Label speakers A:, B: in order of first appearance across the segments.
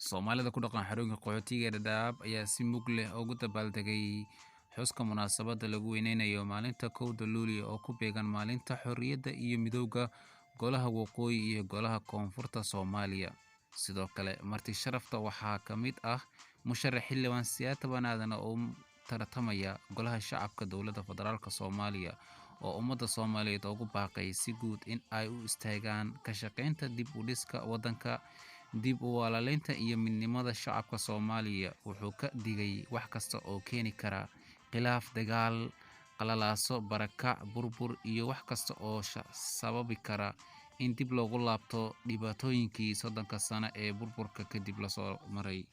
A: Soomaalida ku dhaqan xarooyinka qaxootiga ee Dhadhaab ayaa si mug leh ugu dabaaldegay xuska munaasabadda lagu weyneynayo maalinta 1-da Luulyo oo ku beegan maalinta xorriyadda iyo midowga Golaha Waqooyi iyo Golaha Koonfurta Soomaaliya. Sidoo kale, marti sharafta waxaa ka mid ah musharax xildhibaan Siyaata Banaadan oo u tartamaya Golaha Shacabka Dowladda Federaalk Soomaaliya oo ummadda Soomaaliyeed ugu baaqay si guud in ay u istaagaan ka shaqeynta dib u dhiska waddanka, dib u walaaleynta iyo midnimada shacabka Soomaaliya. Wuxuu ka digay wax kasta oo keeni kara khilaaf, dagaal, qalalaaso, barakac, burbur iyo wax kasta oo sababi kara in dib loogu laabto dhibaatooyinkii 30-ka sano ee burburka kadib lasoo maray.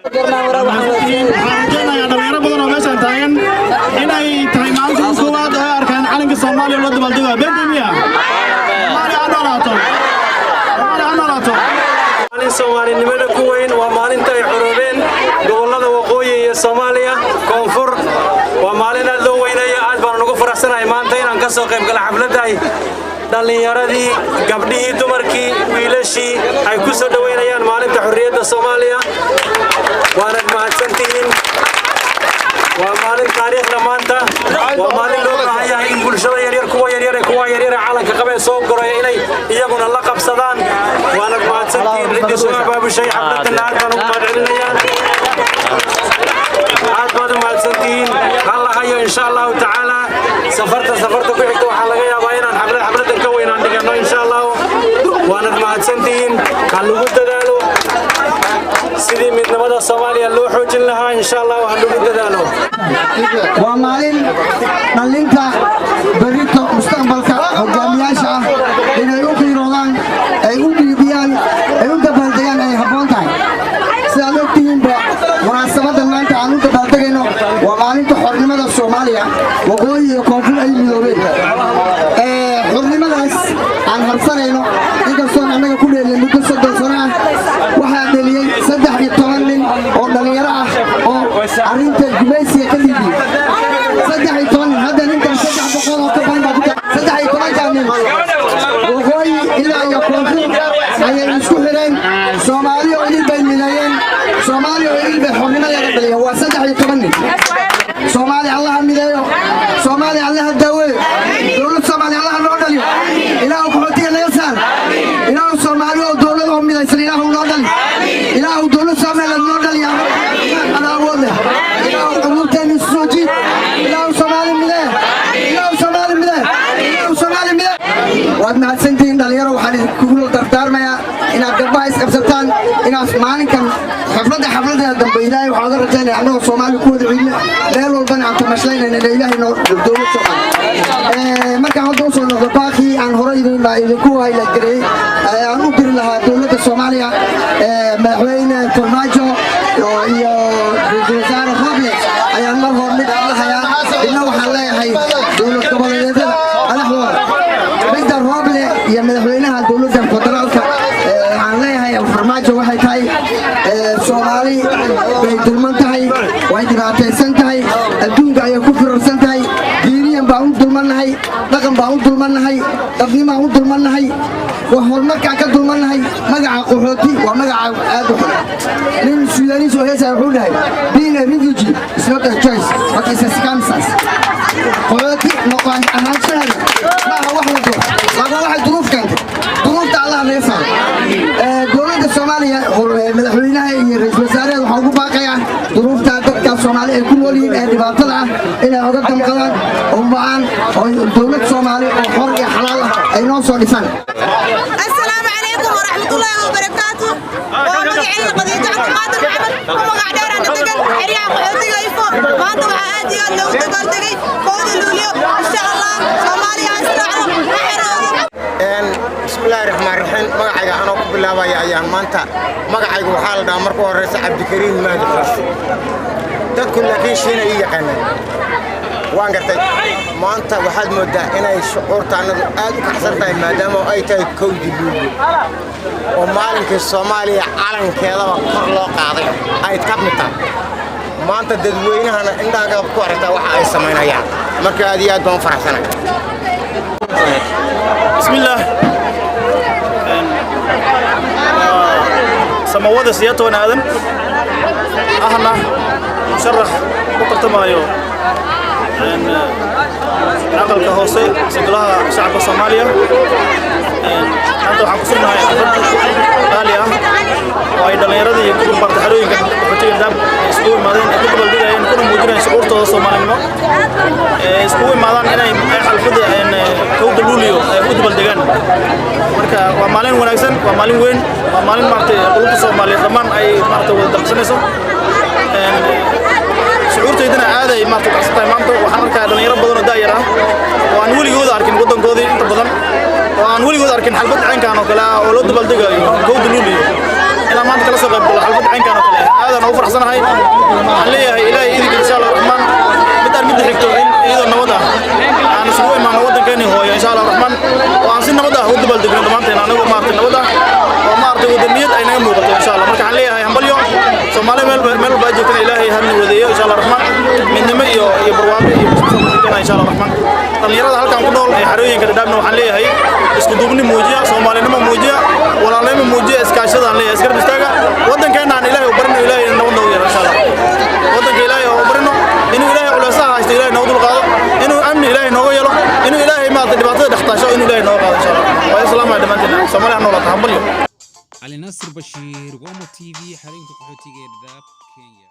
B: Waxaan rajaynayaa dhalinyaro badan oo meeshaan taagan inay tahay maalinta ugu koowaad oo ay arkaan calanka Soomaaliya loo dabaaldegayo. Beenta miya? Soomaaliya ha noolaato! Soomaaliya ha noolaato!
C: Maalin soomaalinimada ku weyn waa maalinta ay xoroobeen gobollada waqooyi iyo Soomaaliya koonfur. Waa maalin aad loo weynayo. Aad baan ugu faraxsanahay maanta inaan ka soo qayb gala xafladda ay dhallinyaradii, gabdhihii, dumarkii, wiilashii ay ku soo dhoweynayaan maalinta xorriyadda Soomaaliya. Waanad mahadsantihiin. Waa maalin taariikhda maanta, waa maalin loo baahan yahay in bulshada yaryar, kuwa yaryar ee kuwa yaryar ee calanka qabee soo goraya, inay iyaguna la qabsadaan. Waanad mahadsantihiin ciddii soo abaabushay xafladana. Aad baan ugu mahadcelinayaa, aad baad u mahadsantihiin. Ha la hayo, insha Allahu tacaala. Safarta ku xigta waxaa laga yaabaa inaan xaflad xafladan ka weyn aan dhigano, insha Allahu. Waanad mahadsantihiin. Ha lagu dadaalo sidii midnimada Soomaaliya loo xoojin lahaa, insha Allahu, ha lagu dadaalo.
D: Waa maalin dhallinta berrito mustaqbalka hogaamiyaasha ah inay u qiiroodaan, ay u dhiibiyaan, ay u dabaaldegaan ay habboon tahay. Sidaad ogtihiinba, munaasabaddan maanta aan u dabaaldegayno waa maalinta xornimada Soomaaliya, waqooyi iyo koonfur ay midoobeen. Xornimadaas aan harsanayno, inkastoon annaga ku dheelnay muddo 30 sano ah, waxaa dheliyey 13 nin oo dhallinyaro ah oo arrinta gumaysiga ka dhiibiyey. 13 nin, hadda ninkan 300 oo ka badan baa ku 13-kaa nin waqooyi ilaa iyo koonfur ayay isku xireen. Soomaali oo idil bay mideeyeen, Soomaali oo idil bay xornimadeeda dhaliyeen. Waa 13 nin. Soomaali Allaha mideeyo, Soomaali Allaha daaweeyo, dowlad Soomaali Allaha noo dhaliyo. Ilaahu qaxootiga naga saar. Ilaahu Soomaali oo dowlad oo midaysan Ilaahu noo dhali. Ilaahu dowlad Soomaaliyeed noo dhaliya, ada awood leh. Ilaahu quluubteena isu soo jiid. Ilaahu Soomaali midee, Ilaahu Soomaali midee, Ilaahu Soomaali midee. Waad mahadsantihiin, dhalinyaro. Waxaan idinkugula dardaarmayaa inaad garbaha isqabsataan, inaad maalinkan xafladda, xafladeeda dambe Ilaahay waxaa uga rajaynaya annagoo Soomaali ku wada ciidne, meel walbana aan tamashlaynayna, Ilaahay noo dowlad Soomaali. Markaan hadda usoo noqdo baaqii aan hore idinku haylagariyey aan u diri lahaa dowladda Soomaaliya, madaxweyne Farmaajo iyo ra-iisul wasaare Roble, ayaan mar hor mid aan la hayaa. Midna waxaan leeyahay dowlad goboleedyada madaxdooda. Midda Roble iyo madaxweynaha dowladda federaalka aan leeyahay Farmaajo waxay tahay: Soomaali bay dulman tahay, way dhibaataysan tahay, adduunka ayay ku firarsan tahay. Diiniyan baan u dulmannahay, dhaqan baan u dulmannahay, dhaqnimaan u dulmannahay, wax horumarkaan ka dulmannahay. Magaca qaxooti waa magaca aad u xun. Nin Suudaniis oo heesaya wuxuu dhahay, "Being a refugee is not a choice but is a circumstance." Qaxooti noqon ahaanshaheeda maaha wax la doorto, laakiin waxay duruuf keentay. Duruufta Allah naga saaro. Dowladda Soomaaliya, madaxweynaha iyo ra-iisul wasaareheed, waxaa ugu baaqayaa duruufta dadka Soomaali ay ku nool yihiin ee dhibaatada ah inay oga damqadaan oo ba'aan oo dowlad Soomaali oo xor iyo xalaal ah ay noo soo dhisaan.
E: السلام عليكم ورحمة الله وبركاته. ومقعي قضية عبد القادر محمد ومقع دير أنا دقن حريا قحوتي إيفو. maanta waxaa aad iyo aad loogu dabaaldegay 1-da Luulyo. Insha Allah, Soomaaliya ha israacdo, ha xeroodo.
F: Bismillaahi raxmaan raxiim. Magacayga anoo ku bilaabaya ayaan maanta, magacayga waxaa la dhahaa marka horeysa Cabdikariim Mahdi Xirsi, dadku laakiin Shiina ii yaqaanaan. Waan gartay, maanta waxaad mooddaa inay shucuurta annadu aad u kacsan tahay, maadaama ay tahay 1-dii Luulyo oo maalinkii Soomaaliya calankeedaba kor loo qaaday ay ka mid tahay. Maanta dadweynahana indhahagaad ku aragtaa waxa ay samaynayaan. Marka aad iyo aad baan u faraxsanahay.
B: بسم الله. Samawada Siyaatoon Aadan ahna musharax u tartamayo aqalka hoose golaha shacabka Soomaaliya. Maanta waxaan ku sugnahay xaflad qaali ah oo ay dhallinyaradii iyo ku barbarta xerooyinka qaxootiga Dhadhaab isugu imaadeen, ay ku dabaaldegayeen kuna muujinayeen shucuurtooda Soomaalinimo, iskugu imaadaan inay xalfadda 1-da Luuliyo ay u dabaaldegaan. Marka waa maalin wanaagsan, waa maalin weyn, waa maalin maaragtay qulubta Soomaaliyeed dhammaan ay maaragtay wada dalqsanayso. Shucuurtaydana aad ay maaragtay u kacsan tahay. Maanta waxaan arkaa dhalinyaro badan oo da'yar ah oo aan weligooda arkin waddankoodii inta badan, oo aan weligood arkin xalfad caynkan oo kale ah oo loo dabaaldegayo 1-da Luuliyo. Inaan maanta kala soo qayb galo xalfad caynkan oo kale ah aadaan ugu faraxsanahay. Waxaan leeyahay, Ilaahay idinka, insha Allah Raxmaan, midaan midda xigto in iyadoo nabad ah aan isugu imaano waddankeeni hooyo, insha Allah Raxmaan, oo aan si nabad ah u dabaaldegno dhammaanteen, anagoo maaragtay nabad ah oo maaragtay wadaniyad ay naga muuqato, insha Allah. Marka waxaan leeyahay hambalyo. Soomaali meel meel walba ay joogtana Ilaahay hana wadeeyo, insha Allah Raxmaan, midnimo iyo barwaaqo iyo bisbis insha Allah Raxmaan. Dhalinyarada halkan ku nool ee xerooyinka Dhadhaabna waxaan leeyahay isku duubni muujiya, Soomaalinimo muujiya, walaalnimo muujiya, iskaashadaan leeyahay, isgarab istaaga. Waddankeena aan Ilaahay u barino, Ilaahay nabad noogu yeelo, insha Allah. Waddanka Ilaahay oo barino inuu Ilaahay culeysaha haysto Ilaahay noogu dulqaado, inuu amni Ilaahay nooga yeelo, inuu Ilaahay maaragtay dhibaatada dhex taasho inuu Ilaahay nooga qaado, insha Allah. Waa islaamaya dhammaanteen. Soomaaliya ha noolaata. Hambalyo.
A: Cali Naasir Bashiir, Gomo TV, xarunta qaxootiga ee Dhadhaab, Kenya.